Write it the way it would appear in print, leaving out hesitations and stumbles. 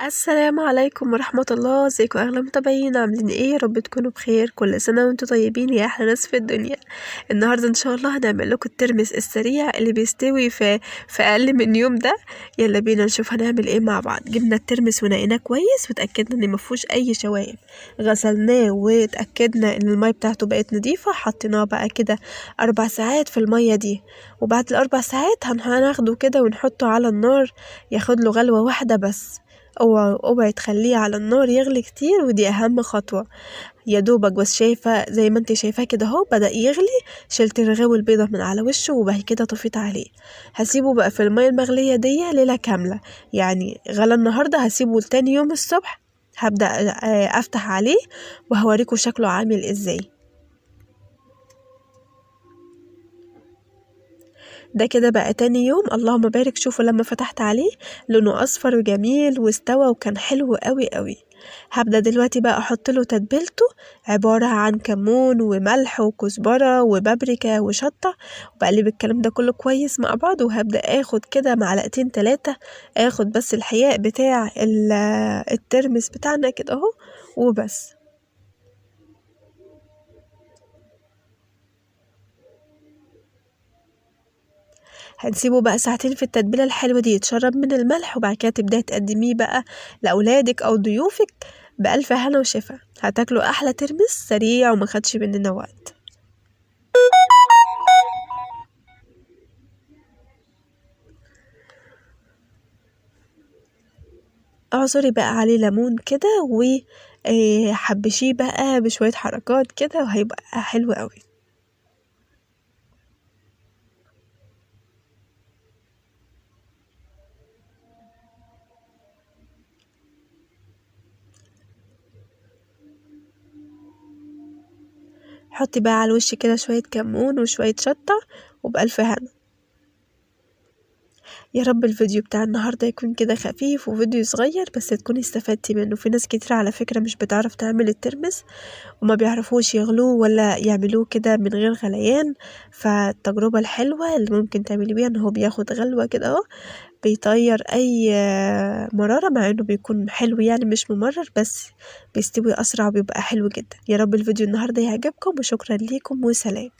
السلام عليكم ورحمة الله. ازيكم اغلى متابعين، عاملين ايه؟ يا رب تكونوا بخير. كل سنة وانتم طيبين يا احلى ناس في الدنيا. النهاردة ان شاء الله هنعمل لكم الترمس السريع اللي بيستوي في اقل من يوم ده. يلا بينا نشوف هنعمل ايه مع بعض. جبنا الترمس ونقيناه كويس وتأكدنا ان مفيهوش اي شوائب، غسلناه وتأكدنا ان المية بتاعته بقت نظيفة. حطيناه بقى كده 4 ساعات في المية دي، وبعد ال4 ساعات هناخده كده ونحطه على النار ياخد له غلوة واحدة بس. اوعي تخليه على النار يغلي كتير، ودي اهم خطوة. يا دوبك بس شايفه زي ما انت شايفاه كده اهو بدأ يغلي، شلت الرغاوي البيضة من على وشه وبعد كده طفيت عليه. هسيبه بقى في المية المغليه دي ليلة كاملة، يعني غلى النهارده هسيبه لتاني يوم الصبح. هبدأ افتح عليه وهوريكم شكله عامل ازاي. ده كده بقى تاني يوم، اللهم بارك. شوفوا لما فتحت عليه لونه اصفر وجميل واستوى وكان حلو قوي قوي. هبدأ دلوقتي بقى احط له تتبيلته، عبارة عن كمون وملح وكزبرة وبابريكا وشطة، وبقلب الكلام ده كله كويس مع بعض. وهبدأ اخد كده معلقتين 3، اخد بس الحياء بتاع الترمس بتاعنا كده اهو وبس. هنسيبه بقى ساعتين في التتبيلة الحلوة دي يتشرب من الملح، وبعد كده تبدأي تقدميه بقى لأولادك أو ضيوفك بألف هنا وشفا. هتاكلوا أحلى ترمس سريع وما خدش مننا وقت. اعصري بقى عليه ليمون كده وحبشيه بقى بشوية حركات كده وهيبقى حلو قوي. حطي بقى على الوش كده شوية كمون وشوية شطة وبألف هنا. يا رب الفيديو بتاع النهاردة يكون كده خفيف وفيديو صغير بس تكوني استفدتي منه. في ناس كتير على فكرة مش بتعرف تعمل الترمس وما بيعرفوش يغلوه ولا يعملوه كده من غير غليان، فالتجربة الحلوة اللي ممكن تعملي بيها ان هو بياخد غلوة كده اهو، بيطير اي مرارة مع انه بيكون حلو يعني مش ممرر، بس بيستوي اسرع وبيبقى حلو جدا. يا رب الفيديو النهاردة يعجبكم، وشكرا ليكم وسلام.